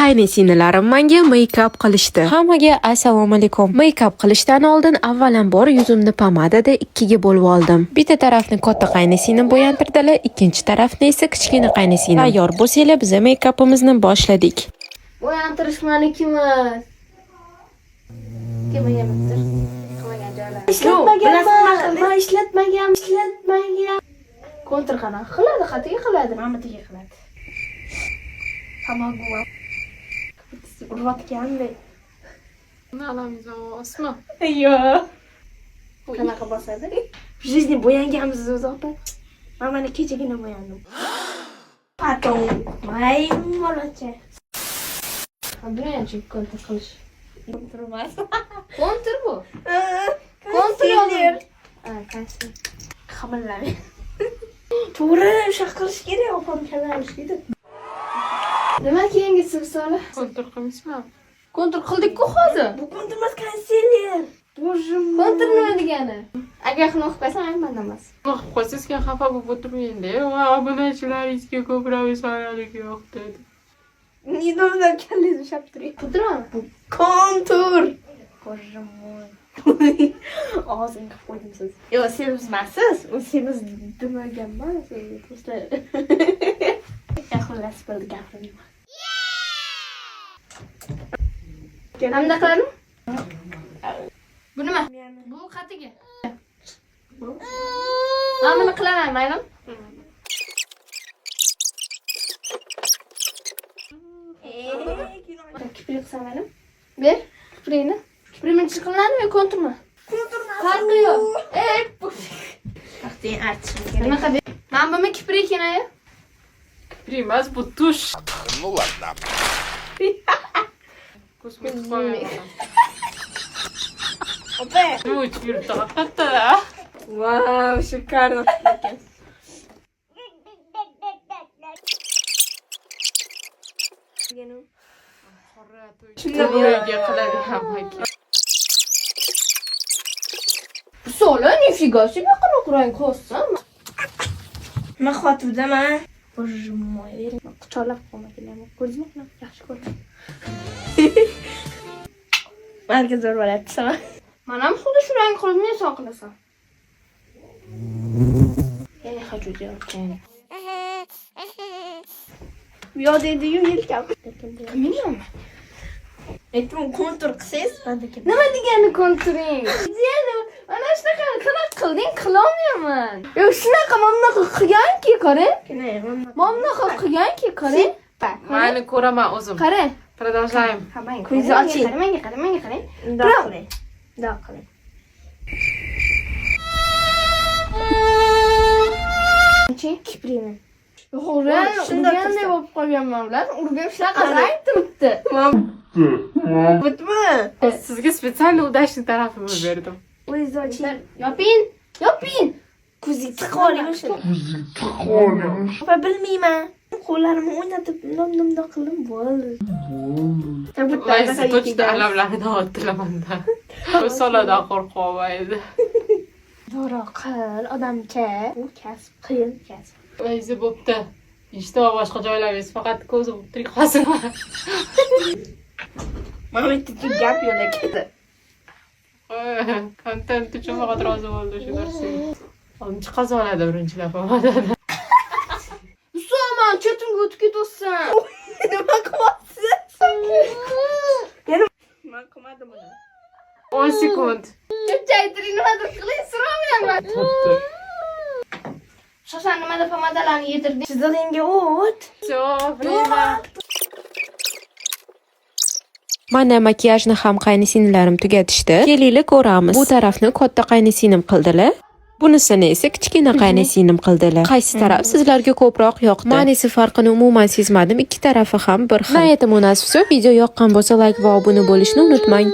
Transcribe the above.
Qaynisilarim menga make-up qilishdi. Hammaga assalomu alaykum. Make-up qilishdan oldin avvalambor yuzimni pomadada ikkiga bo'lib oldim. Bitta tarafni katta qaynisinim bo'yantirdilar, ikkinchi tarafni esa kichkina qaynisinim. Tayyor bo'lsanglar, biz make-upimizni boshladik. Bo'yantirish maniki emas. Kelmagandir. Qilmagan joylari. Ishlatmaganman. Man ishlatmagan, ishlatmagan. Kontur qanaqa qiladi? Qatiga qiladi. Mamatiga qiladi. Помогу вам. Urayotgandek. Alamiz osma. Yo'q. Qanaqa bosadi? В жизни bo'yanganmiz o'zi, opa. Man mana kechagina bo'yandim. Потом, voy bolacha. Bilmayman, kontur qilish. Kontur emas. Kontur bu. Kontur Konsiler. Ha, konsiler. Qimillamang. To'g'ri, o'sha qilish kerak, opam kallam ishlaydi. Nima keyingisi misoli? Kontur qilmaysizmi? Kontur qildik-ku hozir. Bu kontur emas, konsiler. Боже мой. Kontur nima degani? Agar qilib o'qib qo'ysam, aytmadim emas. Qilib qo'ysangiz, keyin xafa bo'lib o'tirmangda. Va obunachilaringizga ko'proq ishonalik yo'q dedi. Nidomdan kallangizni ushlab turing. Pudrami? Kontur. Боже мой. Og'zimga qilib qo'ydim siz. Yo'q, semiz emassiz. U semiz demaganman. Просто xullas bo'ldi, gapirmayman. Hamda qiladimi? Bu nima? Bu qatiga. Men buni qilaman, maylimi? Kiprik qilsam, maylimi? Ber, kiprikni. Kiprik bilan qilinadimi yo konturmi? Kontur. Farqi yo'q. Ey, bu Vaqting artishim kerak. Nima qilib? Men buni kiprik aya. Kiprik emas, bu tush. Ну ладно. Kosmetik qo'yaman. Opa. Nima uchib yuribdi haqiqatda? Vau, шикарно. Qora to'yga qiladigan makiyaj. Sola, нифига себе, qanaqa rang qo'shsam. Nima qilyaptiman? Боже мой. Quchoqlab qolmagan. Ko'rdingmi? Yaxshi ko'rdim. Marga zo'r bo'lyapti sama. Men ham xuddi shu rang qilib men qilasan. Я не хочу делать тени. Bu yoq deydi-yu, yelkam. Bilmayman. Aytdim, kontur qilsangiz, manda kim? Nima degani konturing? Degani mana shunaqa qanaqa qilding, qilolmayman. Yo'q, shunaqa mana bunaqa qilganki, qarang. Mana bunaqa qilganki, qarang. Mayli, ko'raman o'zim. Qarang. Продолжаем. Ko'zingizni oching. Qarang, menga qarang, menga qarang. Bundoq qiling. Bundoq qiling. Kiprikni. Yo'q, real Shundoq urganday tursa. bo'lib qolganman, bilasizmi? Urgan shunaqa rang turibdi. Bitmi? Sizga специально удачный tarafimni berdim. O'zingizni oching. Yoping, yoping. Ko'zingizni tiqib oling o'sha. Opa, bilmayman. Qo'llarimni o'ynatib, bundoq bundoq qildim, bo'ldi. Laysa точно alamlarini otdilamanda. Bu soladan qo'rqyapman. To'g'ri qil, odamcha. Bu kasb qiyin kasb. Laysa bo'pti. Ishda va boshqa joylaringiz faqat ko'zi bo'lib tirik qolsin. Mana bu yerda gap yo'q lekin. Kontent uchun faqat rozi bo'ldi shu narsaga. Chiqaza oladi birinchi pomadadan. Usoman, chetimga o'tib ketyapsan. Nima qilyapsiz? Yana nima qilmadim uni? 10 sekund. Cho'pchaytiring, nimadir qiling, so'ramayman. Bo'pti. Shoshan nimada pomadalarni yedirding? Chizig'ingga o't. Всё, время. Mana makiyajni ham qaynisilarim tugatishdi. Kelinglar ko'ramiz. Bu tarafni katta qaynisinim qildilar. Bunisini esa kichkina qaynisinim qildilar. Qaysi taraf sizlarga ko'proq yoqdi? Men esa farqini umuman sezmadim. Ikki tarafi ham bir xil. На этом у нас всё. Video yoqqan bo'lsa, like va obuna bo'lishni unutmang.